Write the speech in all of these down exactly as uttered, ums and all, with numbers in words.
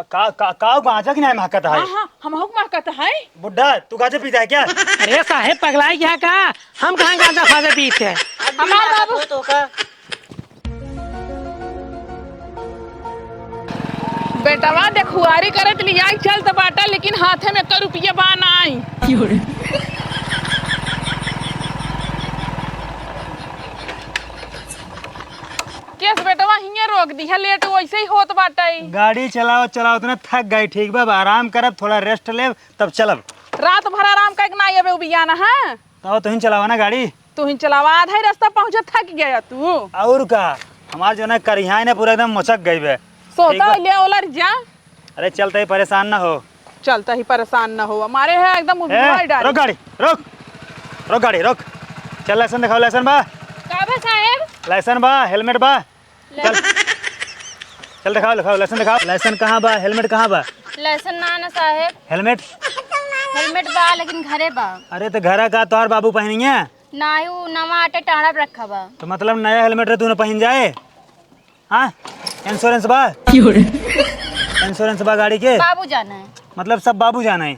का, का, का गांजा की नाहीं महकत है? हाँ, हाँ, हमहू के महकत है। बुड्ढा, तू गांजा पीता है क्या? अरे साहेब, पगलाई गया का? हम कहाँ गांजा फांजा पीते हैं? हमार बाबू तो का? बेटवा देखुआरी करत लियाई चलत बाटा, लेकिन हाथे में एको रुपया बा नाई। केस बेटवा हियाँ रोक दिहा, लेट वैसे ही होत बाटे। गाड़ी चलाओ चलाओ, उतना थक गई, ठीक बा, अब आराम करब, थोड़ा रेस्ट लेब, तब चलब। रात भर आराम करके ना अबे उबियाना है। तो तुहिन चलावा ना गाड़ी। तुहिन चलावा, आधा ही रास्ता पहुँचे थक गया तू। और का, हमार जो ना करिहाई ना पूरा एकदम मचक गई बे। सोता ठीक बा। ले ओलर जा। अरे चलते ही परेशान ना हो। चलता ही परेशान ना हो, हमारे है एकदम ए, उबियाई डाले। रोक गाड़ी, रोक, रोक गाड़ी, रोक। चल लाइसेंस दिखाओ, लाइसेंस बा? का बा साहेब? लाइसेंस बा, हेलमेट बा? चल। चल दिखाओ, दिखाओ, लाइसेंस दिखाओ। लाइसेंस कहाँ बा? हेलमेट कहाँ बा? लाइसेंस ना ना साहेब। हेलमेट? हेलमेट बा लेकिन घरे बा। अरे तो घरा का तोहार बाबू पहिनिया? नाही, उ नवा आटे टाड़ा पे रखा बा। तो मतलब नया हेलमेट रहे तू न पहिन जाए? हाँ? इंश्योरेंस बा? क्यों रे? इंश्योरेंस बा गाड़ी के? बाबू जाना है। मतलब सब बाबू जाना है?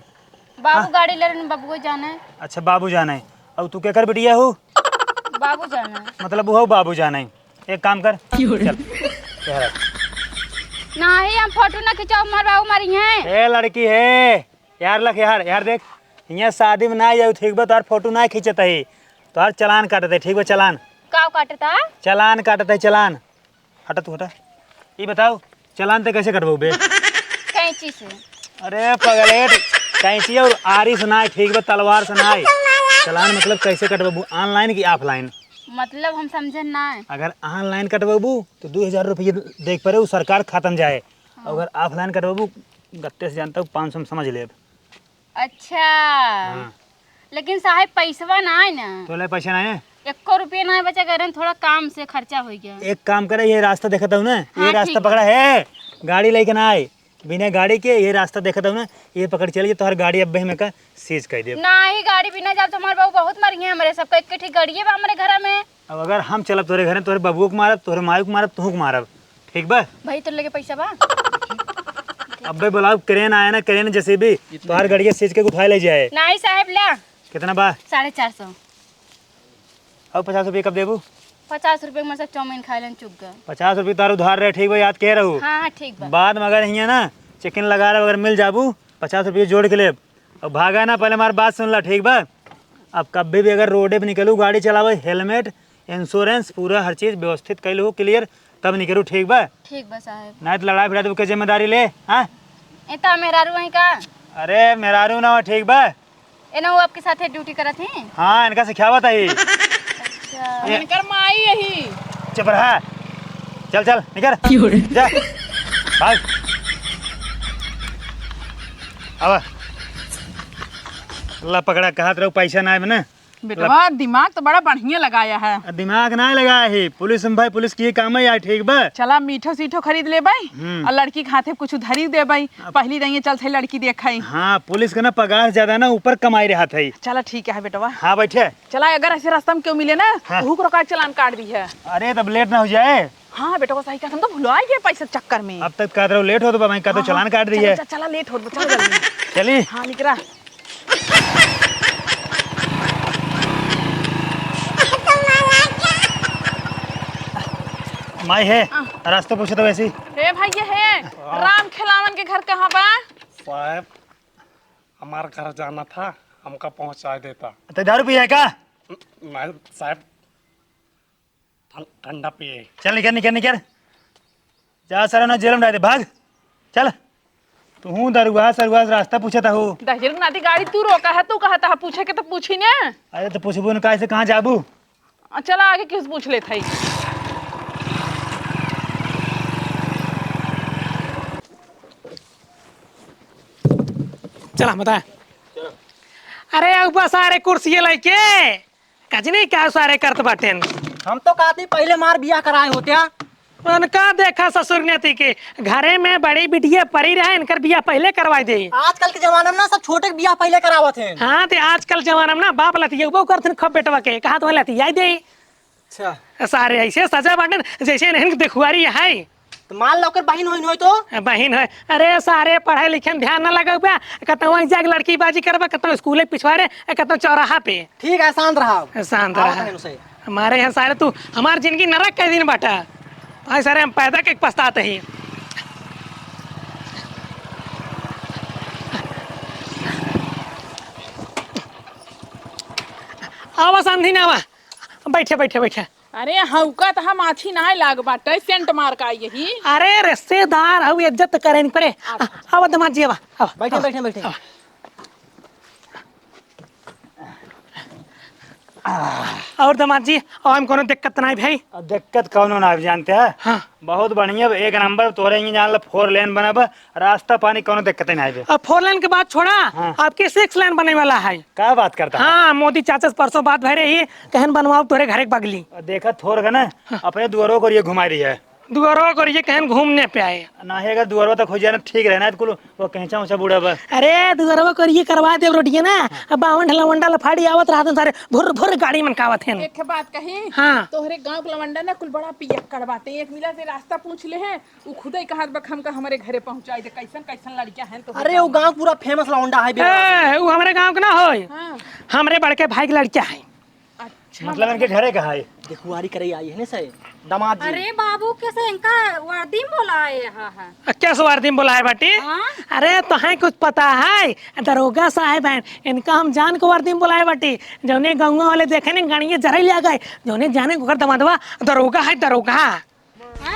बाबू हाँ। गाड़ी ले रहे, बाबू जाना है। अच्छा, बाबू जाना है। और तू केकर बिटिया हो? बाबू जाना है। मतलब वो बाबू जाना है। एक काम कर, क्यों रे? चल, यहाँ रख। नाही, हम फोटो ना खिंचाओ, हमार बाबू मारी हैं। ए लड़की है, यार लख यार, यार देख, यहाँ शादी में ना जाऊ, ठीक बा, तोहार फोटो ना खींचत है, तोहार चालान काटत है, ठीक बा, चालान। का काटता? चालान काटत है, चालान। हटा तू, हटा। ई बताओ, चालान ते कैसे कटबू बे? कैंची से। अरे पगलेट, कैंची और आरी से ना, ठीक बा, तलवार से ना। चालान मतलब कैसे कटबू, online कि offline? मतलब हम समझे ना। अगर online कटबू तो दो हजार रुपये देख पड़े, उ सरकार खातम जाए। हाँ। अगर offline कटबू, गत्ते से जानता हूँ, पाँच सौ में समझ लेब। अच्छा। हाँ। लेकिन साहेब, पैसवा ना है ना। तोले पैसा ना है? एको रुपया ना है बचा, घर में थोड़ा काम से खर्चा हो गया। एक काम करे, ये रास्ता देखता हूँ ना, ये हाँ, रास्ता ठीक बा। पकड़ा है, गाड़ी लेके ना आए, बिना गाड़ी के ये रास्ता देखता हूँ ना, ये पकड़ चलिए, तोहर गाड़ी अब्बे में का सीज कर दे। नाही, गाड़ी बिना जाब तो हमारे बाबू बहुत मरिहैं, हमारे सबका एक ठीक गाड़िए बा हमारे घर में। अब अगर हम चलब तोरे घरे, तोरे बबुओ के मारब, तोरे मायू के मारब, तुहू के मारब, ठीक बा? भाई, तोर लगे पैसा बा? अब्बे बुलाओ, क्रेन आए ना, क्रेन, जेसीबी, तोहार गड़िया सींच के उठाए ले जाए। नाही साहेब, ला। कितना बा? साढ़े चार सौ। और पचास रुपये कब देबू? पचास रुपये में सब चाउमीन खाए लेन चुक गए। पचास रुपये तार उधार रहे, ठीक बा, याद कह रहू। हाँ, हाँ, ठीक बा। बाद में अगर हियाँ ना चेकिन लगा रहे, अगर मिल जाबू, पचास रुपये जोड़ के लेब। और भागा ना, पहले हमार बात सुन ला, ठीक बा? अब कभी भी अगर रोडे पे निकलू, गाड़ी चलावे, हेलमेट, इंश्योरेंस, पूरा हर चीज व्यवस्थित कैलू हो, क्लियर, तब निकलू, ठीक बा? ठीक बा साहेब। नहीं तो लड़ाई भिड़ाई के जिम्मेदारी ले, हाँ? ए, ता मेहरारू हैं का? अरे मेहरारू ना हो, ठीक बा? ए ना, वो आपके साथे ड्यूटी करत हैं? हाँ, इनका सिखावत है। अच्छा। ये इनकर माई यही। चुप रहा। चल, चल, निकल। क्यों रे? जा। भाग। अब। ला पकड़ा, कहत रहो पैसा ना आए ना। बेटवा, दिमाग तो बड़ा बढ़िया लगाया है। आ, दिमाग ना लगाया है। पुलिस में भाई, पुलिस की काम है यार, ठीक बा? चला, मीठो सीठो खरीद लेबै हम्म। और लड़की के हाथे कुछ धरी देबै। अब पहली दाइये चलत है लड़की देखै। हाँ, पुलिस के ना पगार ज्यादा ना, ऊपर कमाई रहत है। चला, ठीक है बेटवा। हाँ, बैठे। चला, अगर ऐसे रास्ता में केहू मिले ना, हाँ। तो हुक रोका चालान काट दिहे। अरे, तब लेट ना हो जाए। हाँ, बेटवा, सही कहत, हम तो भुलाइ गए पैसा चक्कर में। अब तक कहत रहो लेट होत बा, मैं कहत हाँ, चालान हाँ। काट दिहे। चला, चला, चला, लेट होत बा, चला जल्दी। चली। हाँ, निकरा। माई है, हाँ। रास्ता पूछे तो वैसे ही। हे भाई, ये है हाँ। राम खेलावन के घर कहाँ बा? साहब, हमार घर जाना था, हमका पहुँचाइ देता। तो दारू पिए है का? न-, नहीं साहब, ठं-, ठंडा पिए। चल निकल, निकल, निकल। जा सारा ना जेल में डाल दे, भाग। चल। तू हूँ दरुआ सरुआ से रास्ता पूछता हो। दहिजर नाती गाड़ी तू रोका है, तू कहता है पूछे के तो पूछी ने। अरे तो पूछबू न, काहे से कहाँ जाबू? आ, चला आगे किस पूछ लेत हई। चला बता। अरे अब सारे कुर्सी लेके कजनी का सारे करत बाटेन। हम तो कहती पहले मार बियाह कराए होत्या। उनका देखा ससुर नेती के घरे में बड़ी बिटिया परी रहे, इनकर बियाह पहले करवाई दे। आजकल के जमाना में ना सब छोटे के बियाह पहले करावत हैं। हाँ, ते आजकल जमाना में ना बाप लतियउबो करथिन खूब बेटवा के, कहा तो लतियाई दे। अच्छा। सारे ऐसे सजा बाटेन जैसे इन्हन के देखुआरी है। तो मान लो ओकर बहिन होइन होई तो? ए, बहिन है। अरे सारे पढ़े लिखे में ध्यान ना लगाऊ बा। कतौ वहीं जाके लड़की बाजी करबा, कतौ स्कूले पिछवाड़े, ए, कतौ चौराहा पे। ठीक है, शांत रहा। शांत रहा। हमारे यहाँ सारे तू हमार जिंदगी नरक के दिन बाटा। भाई सारे हम पैदा के पछतात ही। आवा समधी ना आवा। बैठे, बैठे, बैठे। अरे हौका त हम आछी नाय लाग बाटे, सेंट मार का यही। अरे रिश्तेदार हऊ, इज्जत करे नहीं पड़े। अच्छा। आ, आवा दमाद जी, आवा, आवा, बैठे, आवा, बैठे, बैठे। आवा। और दमाद जी, और हम कोनो दिक्कत नाई भाई? अब दिक्कत कौनो ना जानते हैं। हाँ। बहुत बढ़िया, एक नंबर। तोरे ही जान ला, फोर लेन बनब, रास्ता पानी कौनो दिक्कत नहीं आवे। अब फोर लेन के बात छोड़ा, हाँ। आपके सिक्स लेन बने वाला है। का बात करता है? हाँ, मोदी चाचा से परसों बात भय रही, कहन बनवाओ तोरे घरे के बगली। देखा थोर का ना, हाँ। अपने दुआरों को ये घुमा रही है। दुआरों को ये कहन घूमने पे आए। ना है, अगर दुआरों तक हो जाए ना, ठीक रहना है, कुल वो कहचा उचा बूढ़ा बा। अरे, दुआरों को ये करवा दे रोटिया ना, हाँ। अब बावन ढलवंडा लफाड़ी आवत रहत हैं सारे, भुर भुर गाड़ी मनकावत हैं। एक बात कही, हाँ। तोहरे गाँव के लवंडा ना कुल बड़ा पियक्कड़ बाटे, एक मिला से रास्ता पूछ ले हैं, उ खुदे कहत बा, "हमका हमरे घरे पहुँचाई दे, कैसन कैसन लड़कियाँ हैं तोहरे अरे, वो गाँव में।" गाँव पूरा famous लौंडा है, बेवा। ए, वो हमरे गाँव के ना होय। हाँ। हमरे बड़के भाई के लड़कियाँ हैं। अच्छा। मतलब इनके घरे का है? देखुआरी करे आई है ना सर, दामाद जी। अरे बाबू, कैसे इनका वर्दी में बोलाए यहाँ है? आ, कैसे वर्दी में बोलाए बाटी? हाँ। अरे, तोहे कुछ पता है? दरोगा साहब हैं, इनका हम जान के वर्दी में बोलाए बाटी। जौने गौवा वाले देखे ने, गाड़िए जरे ले आ गए। जौने जाने ओकर दमादवा दरोगा है, दरोगा। हाँ,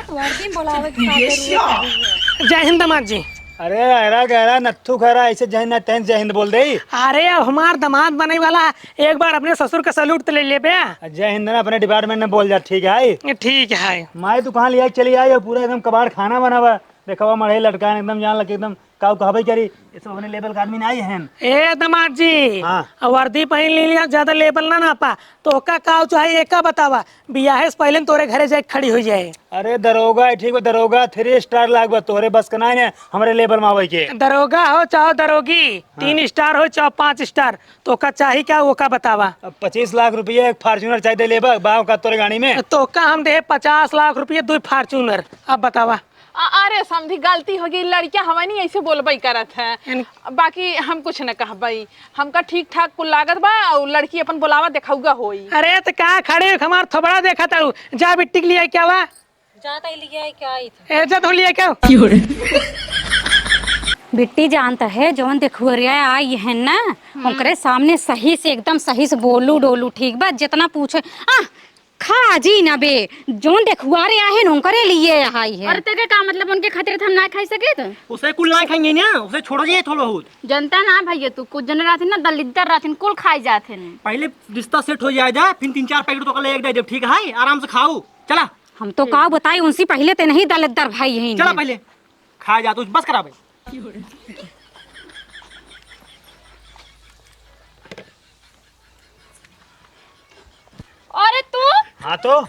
तो वर्दी में बोलावे के का जरूरत है? जय हिंद दामाद जी। अरे अरा गरा नत्थू खरा, ऐसे जय हिंद ना, तैं जय हिंद बोल दे। अरे अब हमार दामाद बने वाला, एक बार अपने ससुर का salute तो ले लेबे। जय हिंद ना अपने department में बोल जा, ठीक है? ठीक है। माई तू कहाँ ले आई, चली आई और पूरा एकदम कबाड़ खाना बनावा। देखवा मड़े लटकान एकदम जान लगे एकदम काऊ कहबे करी, ये सब अपने level का आदमी नहीं है। ए दामाद जी, हाँ। अब वर्दी पहन ली लिया, ज्यादा level ना नापा। तो का काऊ चाहे, एका बतावा, बियाहे से पहले तोरे घरे जाके खड़ी हो जाए। अरे दरोगा है, ठीक बा, दरोगा three star लाग बा, तोरे बस का नहीं है हमरे level में आवे के। दरोगा हो चाहे दरोगी, हाँ। तीन star हो चाहे पाँच star, तो का चाही का, वो का बतावा। अब पच्चीस लाख रुपये एक Fortuner चाहिए लेबा, बाव का तोरे गाड़ी में। तो का हम दे पचास लाख रुपये दो Fortuner, अब बतावा। अ-, अरे समधी, गलती हो गई, लड़कियां हवा नहीं ऐसे बोलबई करत है। इन- बाकी हम कुछ न कहबई, हमका ठीक ठाक कुल लागत बा, और लड़की अपन बोलावा देखौगा होई। अरे त का खड़े हो, हमार थोबड़ा देखत हऊ, जा बिट्टी के लिए क्या हुआ? जाता ही लिया है क्या आई था? ए, जा धो लिया क्या? बिट्टी जानता है, जौन देखुअरिया आई है ना, हम्म। ओकरे सामने सही से, एकदम सही से बोलू डोलू, ठीक बा? जितना पूछे, आ, खा जी ना बे, जौन देखुआरे आहे न, ओकरे लिए आई है। अरे, तेके का मतलब, उनके खातिर हम ना खाई सके तो? उसे कुल ना खाएंगे ना, उसे छोड़ो जी थोड़ा बहुत। जनता ना भैया, तू कुछ जन रहते ना, दलिद्दर रहते, कुल खाई जाते हैं। पहले रिश्ता set हो जाए जा, फिर तीन चार packet तो ले एक दे देब, ठीक है? आराम से खाओ, चला। हम तो का बताई, उनसे पहले ते नहीं दलिद्दर भाई हैं। चला पहले, खा जा तू, बस करा भाई। अरे तू? हाँ तो?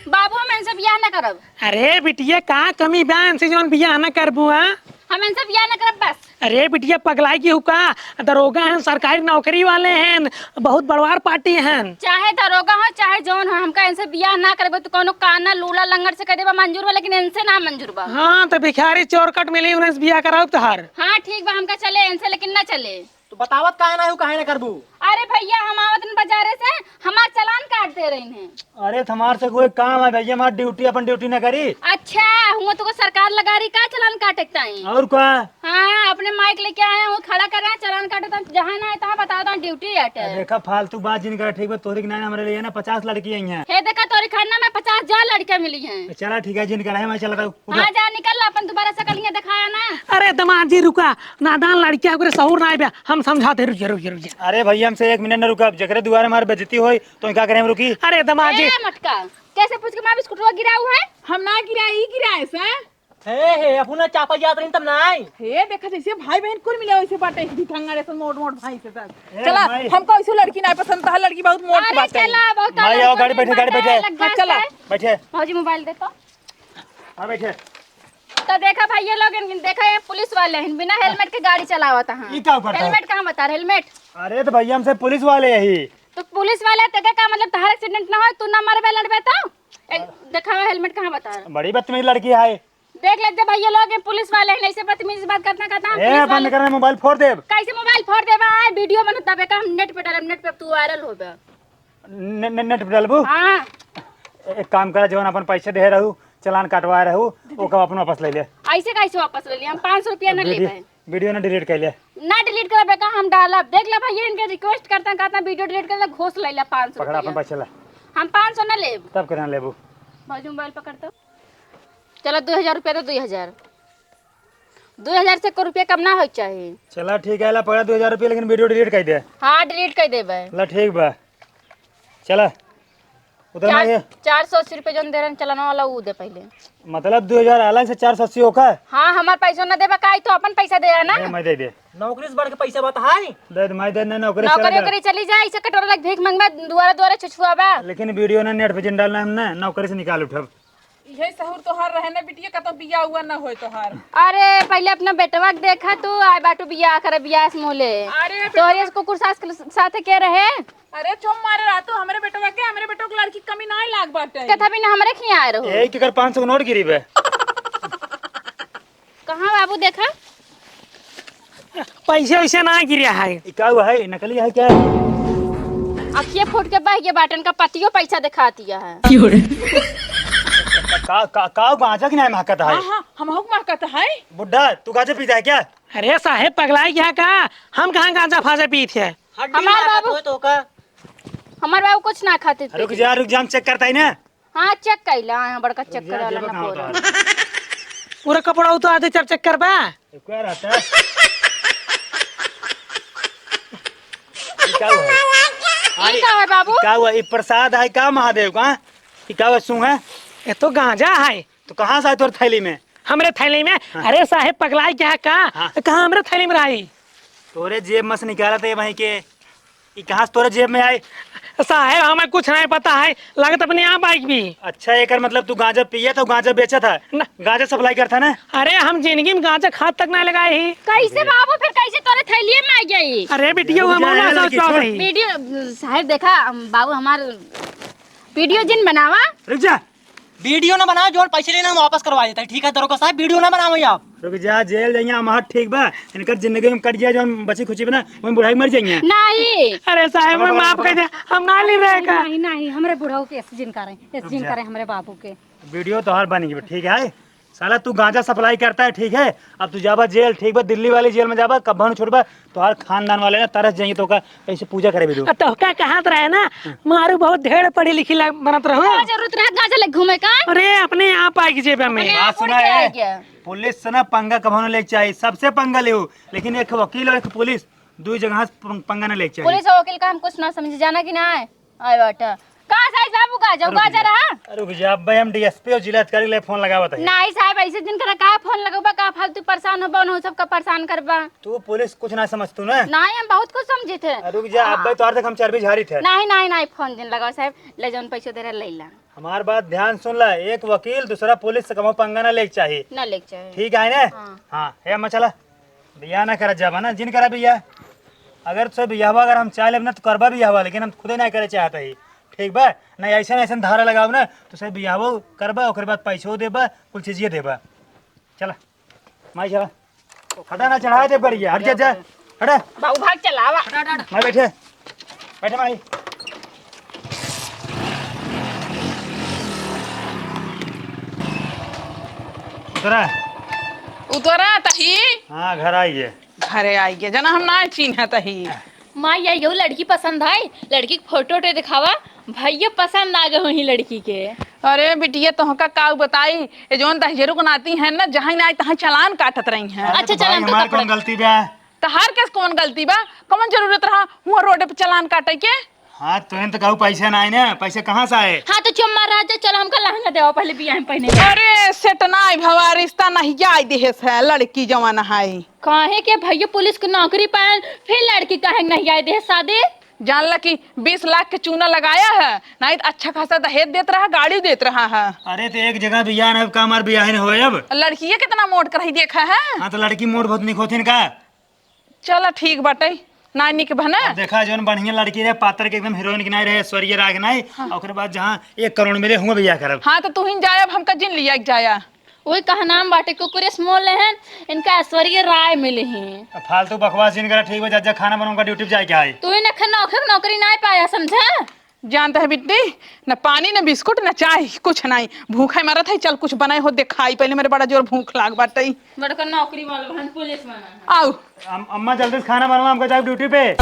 बाबू, हम इनसे बियाह ना करब। अरे बिटिया, का कमी बा इनसे जौन बियाह ना करबू, हाँ? हम इनसे बियाह ना करब बस। अरे बिटिया, पगलाई की हुका, दरोगा हैं, सरकारी नौकरी वाले हैं, बहुत बड़वार party हैं। चाहे दरोगा हो, चाहे जौन हो, हमका इनसे बियाह ना करबे। तू कौनो काना, लूला, लंगड़ से कह देबा मंजूर बा, लेकिन इनसे ना मंजूर बा। हाँ, तो भिखारी चोरकट मिली, उन्हें से बियाह कराओ तोहार। हाँ, ठीक बा, हमका चले इनसे, लेकिन ना चले। तो बतावत काहे ना हो, काहे ना करबू? अरे भैया, हम आवत न बाजारे से, हमार चालान काट दे रही हैं। अरे, तुम्हार से कोई काम है भैया, हमार duty, अपन duty ना करी। अच्छा, हुआ तो सरकार लगा रही का चालान काटे के ताई? और का? हाँ, अपने माइक लेके आए हैं, वो खड़ा कर रहे हैं, चालान काटे तो जहाँ ना आए तहाँ बताओ तो duty अटे। अरे देखा, फालतू बात जिन कर, ठीक बा, तोहरे के नाम हमरे लिए ना पचास लड़की आई हैं। हे देखा, तोरी खाना में पचास हजार लड़कियाँ मिली हैं। चला ठीक है, जिन कर है, मैं चला था, उठा। हाँ, जा निकल, अपन दोबारा शकल यहाँ दिखाया ना। अरे दामाद जी रुका, नादान लड़कियाँ ओकरे सहूर ना आए बे, हम समझाते, रुक जा, रुक जा, रुक जा। अरे भैया, हमसे एक मिनट ना रुका, अब जकरे दुआरे हमार बेइज्जती होई, तो का करे हम रुकी? अरे दामाद जी। ए, मटका, कैसे पूछ के माँ बिस्कुटवा गिराऊ है? हम ना गिराई, ई गिराए से। हे, हे, अपना चापा जात रही तब ना आई। हे, देखा जैसे भाई बहन कुल मिले वैसे बाटे, एक भिखंगा जैसे मोट मोट भाई से सब। ए, चला, माई। हमको ऐसे लड़की ना पसंद, तहार लड़की बहुत मोट अरे बाटे। चला, बहुत माई, आओ, गाड़ी बैठे, गाड़ी बैठे। लग हाँ, चला। जाए। बैठे। भौजी, mobile दे तो। हाँ, बैठे। तो देखा भैया लोग, इन, देखा ये पुलिस वाले हैं, बिना helmet के गाड़ी चलावत हैं। ई का करता है? Helmet कहाँ बता रहे, helmet? अरे तो भैया, हमसे पुलिस वाले यही। तो पुलिस वाले ते के का मतलब, तहार accident ना हो, तू ना मरबे लड़बे तो? ए, दिखावा helmet कहाँ बता रहा? बड़ी बदतमीज लड़की है। देख लेते भैया लोग, ये पुलिस वाले हैं, ऐसे बदतमीजी से बात करता करता हम ए, पुलिस बंद वाले करना, मोबाइल फोड़ देब। कैसे मोबाइल फोड़ देबा? आए वीडियो बनत तबे का हम नेट पे डालब, नेट पे तू वायरल होबा। ने, ने, नेट पे डालबू? हाँ। ए-, एक काम करा, जवन अपन पैसे दे रहू, चालान कटवा रहू, ओका अपन वापस ले ले। ऐसे कैसे वापस ले ले? हम पाँच सौ रुपया ना वीडियो, लेबे। वीडियो ना डिलीट कर ले। ना डिलीट करबे का, हम डालब। देख ले भैया, इनके रिक्वेस्ट करता कहता वीडियो डिलीट कर ले, घोस ले ले पाँच सौ पकड़ा अपन रुपया। पैसा ला। हम पाँच सौ ना लेब। तब केतना लेबू? बाजू मोबाइल पकड़ तो। चला, दो हजार रुपया तो दो हजार। दो हजार से एको रुपया कम ना होए के चाही। चला ठीक है, ला पकड़ा दो हजार रुपया, लेकिन वीडियो डिलीट कर दे। हाँ, डिलीट कर देबे। ला ठीक बा, चला। उधर चार, ना ये। चार सौ अस्सी रुपया जौन दे रहन चलाना वाला, ऊ दे पहले। मतलब दो हजार अलग से चार सौ अस्सी होकर? हाँ, हमार पैसा ना देबा का, ई तो अपन पैसा दे है ना। ए, मैं दे दे। नौकरी से बढ़ के पैसा बात है? दे दे, मैं दे दे, नौकरी से नौकरी चला जा। वोकरी चली जा, ऐसे कटोरा लग भीख मंगबा, दुआरा दुआरा छुछुआबा। लेकिन वीडियो ना नेट पे जिन डालना हम ना, नौकरी से निकाल उठब। इहे सहूर तोहार रहे ना बिटिया, कतौ बियाह हुआ ना होए तोहार। अरे, पहिले अपना बेटवा के देखा तू, आए बाटू बियाह करे, बियाह से मुँह ले। अरे, तोहरे बेटवा से कुकुर सास के साथे के रहे? अरे, चुप मारे रहतू, हमरे बेटवा के, हमरे बेटवा के लड़की के कमी नाहीं लाग बाटे। कथा भी ना हमरे खियाँ आए रहो। ए, केकर पाँच सौ के नोट गिरी बे? कहाँ बाबू देखा? पैसे वैसे ना गिरे है। ई का हुआ है? नकली है क्या? अखिए फूट के बह गए बाटन का पतियो पैसा दिखातिया है। का, का, का गांजा की नाहीं महकत है? हाँ, हाँ, हमहू के महकत है। बुड्ढा, तू गांजा पीता है क्या? अरे साहेब, पगलाई गया का? हम कहाँ गांजा फांजा पीत है? हड्डी हमार ना बाबू, खात होए तो का? हमार बाबू कुछ ना खाते थे। रुक जा, रुक जा, हम चेक करता ही ना। हाँ, चेक कइला, हाँ, बड़का चेक रुक जा, कइला जेबे ना कहाँ पूरा। उतार। पूरा कपड़ा उतार दे, चेक, चेक करबा। ये क्या रहता है? ये क्या हुआ है? ये का है बाबू? क्या हुआ? ये प्रसाद है का महादेव का? ये का हुआ, सूंघ है? ये तो गांजा है। तो कहाँ से आए तोर थैली में? हमरे थैली में? हाँ। अरे साहेब, पगलाई क्या का? हाँ। कहाँ हमरे थैली में रही? तोरे जेब में से निकाला था ये वहीं के। ई कहाँ से तोरे जेब में आई? साहेब, हमें कुछ नहीं पता है, लागत अपने आप आई भी। अच्छा, एकर मतलब तू गांजा पिए था, गांजा बेचा था? ना। गांजा सप्लाई करता ना? अरे, हम जिंदगी में गांजा के हाथ तक ना लगाए ही। कैसे बाबू, फिर कैसे तोरे थैलिए में आ गई? अरे बिटिया, रुक वो जा, हमारा लड़की, सोचता छोड़। भाई। वीडियो, साहेब देखा, बाबू हमार वीडियो जिन बनावा। रुक जा। वीडियो ना बनाओ, जौन पैसे लेना हम वापस करवा देता है, ठीक है दरोगा साहब, वीडियो ना बनाओ आप। रुक जा, जेल जाइए हम, हाँ, ठीक बा, इनकर जिंदगी में कट गया, जौन बची खुची बना, वही बुढ़ाई मर जाइए। नहीं। अरे साहब, हमें माफ कर दे, हम ना ले रहे का। नहीं, नहीं, हमरे बुढ़ऊ के एस जिन करे, एस रुक जिन जा। करे हमरे बाबू के। वीडियो तोहार बन गई, ठीक है? साला तू गांजा सप्लाई करता है, ठीक है? अब तू जाबा जेल, ठीक बा, दिल्ली वाली जेल में जाबा, कब्बा न छुटबा, तोहार खानदान वाले ना तरस जाइए, तोका ऐसे पूजा करे भी दो। आ, तोहका कहत रहे ना, हाँ। मारू बहुत ढेर पढ़ी लिखी लग-, बनत रहो। का जरूरत रहे गांजा ले घूमे का? अरे, अपने आप आई जेबे में। अपने बात आप उड़ सुना के है, आ गया। पुलिस से ना पंगा कभो ना लेके चाहिए, सबसे पंगा लेहू, लेकिन एक वकील और एक पुलिस, दो जगह से पं-, पंगा ना लेके चाहिए। पुलिस और वकील का हम कुछ ना समझे, जाना कि ना है? आए बाटा। का साइज बाबू का जाऊ, अरे रुक गाजर जा। हाँ? अरे रुक जा, अब्बे हम डीएसपी और जिला अधिकारी ले फोन लगावत है। नहीं साहब, ऐसे दिन करा का फोन लगबा, का फालतू परेशान होबा, उन्हों सबका परेशान करबा। तू पुलिस कुछ ना समझ तू ना? नहीं, हम बहुत कुछ समझे थे। अरे रुक जा, हाँ। अब्बे तोहार तक हम चर्बी झारी थे। नहीं, नहीं, नहीं, फोन दिन लगाओ साहब, ले जौन पैसे दे रहे, ले ला। हमार बात ध्यान सुन ला, एक वकील दूसरा पुलिस से कबो पंगा ना लेके चाही। ना लेके चाही। ठीक है ना? हाँ। हाँ, हे अम्मा चला। बियाह ना करत जाबा ना, जिन करा बियाह। अगर तोसे बियाहवा अगर हम चाह लेब ना, तो करबा बियाहवा, लेकिन हम खुदे ना करे चाहत ही। ठीक बा? ना ऐसन ऐसन धारा लगाओ ना, तोसे बियाहवो करबा, ओकरे बाद पैसो देबा, कुल चीजिए देबा। चला, माई चला। हटा ना, चढ़ा दे बढ़िया, हट जा, जा। हटा। बाबू भाग चला, आवा। हटा, हटा, हटा। माई बैठे। बैठे माई। उतरा। उतरा तही? हाँ, घर आई है। घरे आई है, जना हम ना चिन्हत ही। माई, यही लड़की पसंद है, लड़की के फोटो वोटो दिखावा, भैया पसंद आ गए वही लड़की के। अरे बिटिया, तोहका का बताई, ये जौन दहिजरू के नाती है ना, जहाँ ना आई तहाँ चालान काटत रही हैं। अरे अच्छा, तो भाई, चालान तो हमार कपड़ा कौन गलती बा? तहार कैसे कौन गलती बा? कौन जरूरत रहा हुआ रोड पे चालान काटे के? हाँ, तो इन तो कहू पैसा ना आए ना, पैसा कहाँ से आए? हाँ, तो चुम्मा रहा जा, चल हमका लहंगा देवा पहले बियाह में पहने के। अरे सेट ना आई भवा, रिश्ता नहीं आई देहे से लड़की जवान है। काहे के भैया पुलिस की नौकरी पाए, फिर लड़की काहे नहीं आई देहे शादी? जान ला कि बीस लाख के चूना लगाया है, नहीं तो अच्छा खासा दहेज देत रहा, गाड़ी देत रहा है। अरे तो एक जगह बियाह ना, का हमार बियाह न होए अब? लड़किए कितना मोट करही देखा है। हाँ, तो लड़की मोट बहुत निक होथिन का? चला ठीक बाटे, ना निक बना। अब देखा, जौन बढ़िया लड़की रहे, पातर के एकदम हीरोइन के नाई रहे, ऐश्वर्या राय के नाई, हाँ। ओकरे बाद जहाँ एक करोड़ मिले, हुआ बियाह करब। हाँ, तो तू ही जाया, अब हमका जिन लिया के जाया। वही कहा नाम बाटे, कुकुरेश मोल हैं, इनका ऐश्वर्या राय मिले हैं। अब फालतू बकवास जिन करा, ठीक बा, जा, जा खाना बनाऊंगा, ड्यूटी पे जाए के आई। तू ही नखे नौकरी, नौकरी नहीं पाया, समझा? जानत है बिट्टी, न पानी, न बिस्कुट, न चाय, कुछ नहीं। भूखा मरत है, चल कुछ बनाए हो दिखाई। पहले मेरे बड़ा जोर भूख लाग बाटे। बड़का नौकरी वाला बहन पुलिस बना है। आओ। अम-, अम्मा जल्दी से खाना बनवा, हमका जाए ड्यूटी पे।